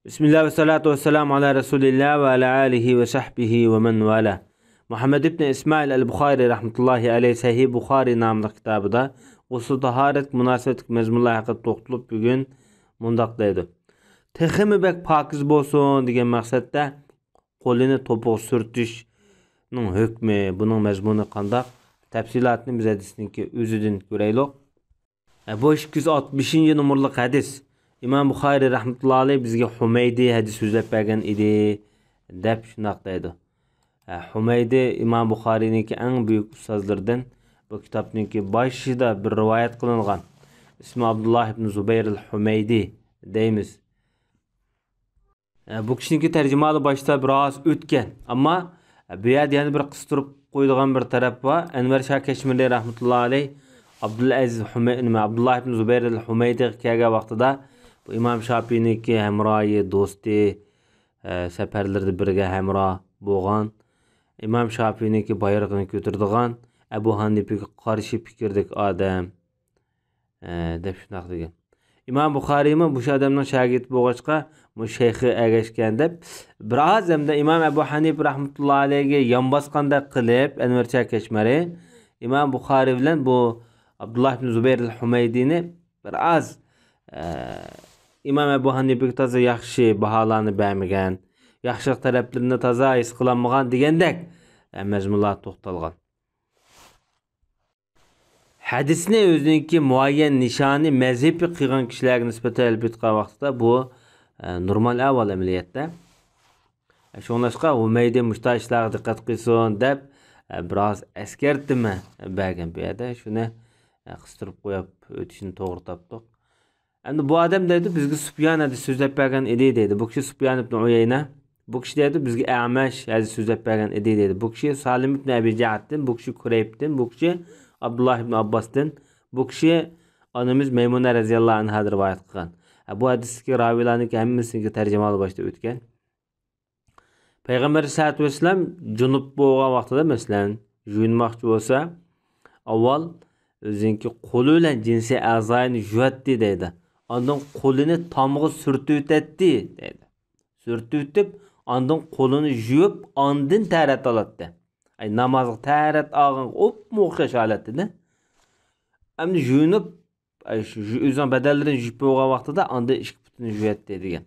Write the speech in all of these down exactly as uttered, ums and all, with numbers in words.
بىسمىللا ۋەسسالاتۇ ۋەسسالامۇ ئالا رەسۇلىللا ۋە ئالا ئالىھى ۋە سەھبىھى ۋە مەن ۋالا. مۇھەممەد ئىبن ئىسمائىل ئەل بۇخارى رەھمەتۇللاھى ئەلەيھ سەھىھ بۇخارى ناملىق كىتابىدا غۇسۇل تاھارەتكە مۇناسىۋەتلىك مەزمۇنلار ھەققىدە توختىلىپ، بۈگۈن مۇنداق دەيدۇ: تېخىمۇ بەك پاكىز بولسۇن دېگەن مەقسەتتە قولىنى توپىغا سۈرتۈشنىڭ ھۆكمى، بۇنىڭ مەزمۇنى قانداق؟ تەپسىلاتىنى بىز ھەدىسنىڭكى ئۆزىدىن كۆرەيلۇق. ئە، بۇ ئىككى يۈز ئاتمىشىنچى نومۇرلۇق ھەدىس. ئىمام بۇخارىي رەھمەتۇللا ئەلەيھ بىزگە ھۇمەيدى ھەدىس سۆزلەپ بەرگەن ئىدى، دەپ شۇنداق دەيدۇ. ئە، ھۇمەيدى ئىمام بۇخارىينىڭكى ئەڭ بۈيۈك ئۇستازلىرىدىن، بۇ كىتابنىڭكى باشىدا بىر رىۋايەت قىلىنغان، ئىسمى ئابدۇللا ئىبن زۇبەير ئەل ھۇمەيدى دەيمىز. ئە، بۇ كىشىنىڭكى تەرجىمىھالى باشتا بىراز ئۆتكەن، ئەمما، ئە، بۇ يەردە يەنە بىر قىستۇرۇپ قويىدىغان بىر تەرەپ بار. ئەنۋەر شاھ كەشمىرى رەھمەتۇللا ئەلەيھ ئابدۇلئەزىز ھۇمەي-، نېمە، ئابدۇللا ئىبن زۇبەير ئەل ھۇمەيدىغا كەلگەن ۋاقتىدا، بۇ ئىمام شاپىينىڭكى ھەمراھى، دوستى، ئە، سەپەرلىرىدە بىرگە ھەمراھ بولغان، ئىمام شاپىينىڭكى بايرىقىنى كۆتۈرىدىغان، ئەبۇ ھەنىپىگە قارشى پىكىردىكى ئادەم، ئە، دەپ شۇنداق دېگەن. ئىمام بۇخارىيمۇ مۇشۇ ئادەمنىڭ شاگىرتى بولغاچقا، مۇشۇ شەيخى ئەگەشكەن دەپ، بىراز ھەمدە ئىمام ئەبۇ ھەنىپە رەھمەتۇللا ئەلەيھىگە يان باسقاندەك قىلىپ، ئەنۋەر شاھ كەشمىرى ئىمام بۇخارىي بىلەن بۇ ئابدۇللا ئىبن زۇبەير ئەل ھۇمەيدىنى بىراز، ئە، ئىمام ئەبۇ ھەنىپىگە تازا ياخشى باھالارنى بەرمىگەن، ياخشىلىق تەرەپلىرىنى تازا ھېس قىلالمىغان دېگەندەك، ئە، مەزمۇنلار توختالغان. ھەدىسنى ئۆزىنىڭكى مۇئەييەن نىشانى، مەزھىپى قىلغان كىشىلەرگە نىسبەتەن ئېلىپ ئېيتقان ۋاقتىدا بۇ، ئە، نورمال ئەھۋال ئەمەلىيەتتە. شۇڭلاشقا ھۇمەيدى مۇشۇنداق ئىشلارغا دىققەت قىلسۇن دەپ، ئە، بىراز ئەسكەرتمە بەرگەن بۇ يەردە. شۇنى، ئە، قىستۇرۇپ قويۇپ ئۆتۈشنى توغرا تاپتۇق. ئەمدى بۇ ئادەم دەيدۇ، بىزگە سۇپيان ھەدىس سۆزلەپ بەرگەن ئىدى دەيدۇ. بۇ كىشى سۇپيان ئىبن ئۇيەينە. بۇ كىشى دەيدۇ، بىزگە ئەمەش ھەدىس سۆزلەپ بەرگەن ئىدى دەيدۇ. بۇ كىشى سالىم ئىبن ئەبى جەئدتىن، بۇ كىشى كۇرەيبتىن، بۇ كىشى ئابدۇللا ئىبن ئابباستىن، بۇ كىشى ئانىمىز مەيمۇنە رەزىياللاھۇ ئەنھادىن رىۋايەت قىلغان. ھە، بۇ ھەدىستىكى راۋىيلارنىڭكى ھەممىسىنىڭكى تەرجىمىھالى باشتا ئۆتكەن. پەيغەمبەر ئەلەيھىسسالاتۇ ۋەسسالام جۇنۇپ بولغان ۋاقتىدا، مەسىلەن، يۇيۇنماقچى بولسا، ئاۋۋال ئۆزىنىڭكى قولى بىلەن جىنسىي ئەزانى يۇياتتى دەيدۇ. ئاندىن قولىنى تامغا سۈرتۈۋېتەتتى دەيدۇ. سۈرتۈۋېتىپ، ئاندىن قولىنى يۇيۇپ، ئاندىن تەھارەت ئالاتتى. ئەي، نامازغا تەھارەت ئالغانغا ئوپمۇ ئوخشاش ھالەتتىدە. ئەمدى يۇيۇنۇپ، ئەي، شۇ، شۇ ئۆزىنىڭ بەدەنلىرىنى يۇيۇپ بولغان ۋاقتىدا ئاندىن ئىككى پۇتىنى يۇياتتى دېگەن.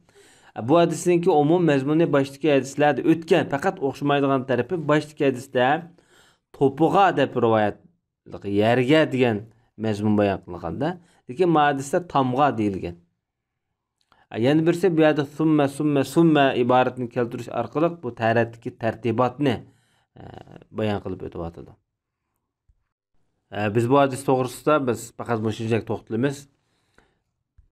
بۇ ھەدىسنىڭكى ئومۇم مەزمۇنى باشتىكى ھەدىسلەردە ئۆتكەن، پەقەت ئوخشىمايدىغان تەرىپى باشتىكى ھەدىستە توپىغا دەپ رىۋايەت، يەرگە دېگەن مەزمۇن بايان قىلىنغاندا، لېكىن ما ھەدىستە تامغا دېيىلگەن. يەنە بىرسى بۇ يەردە سۇممە، سۇممە، سۇممە ئىبارىتىنى كەلتۈرۈش ئارقىلىق بۇ تەھارەتتىكى تەرتىباتنى، ئە، بايان قىلىپ ئۆتۈۋاتىدۇ. ئە، بىز بۇ ھەدىس توغرىسىدا بىز پەقەت مۇشۇنچىلىك توختىلىمىز.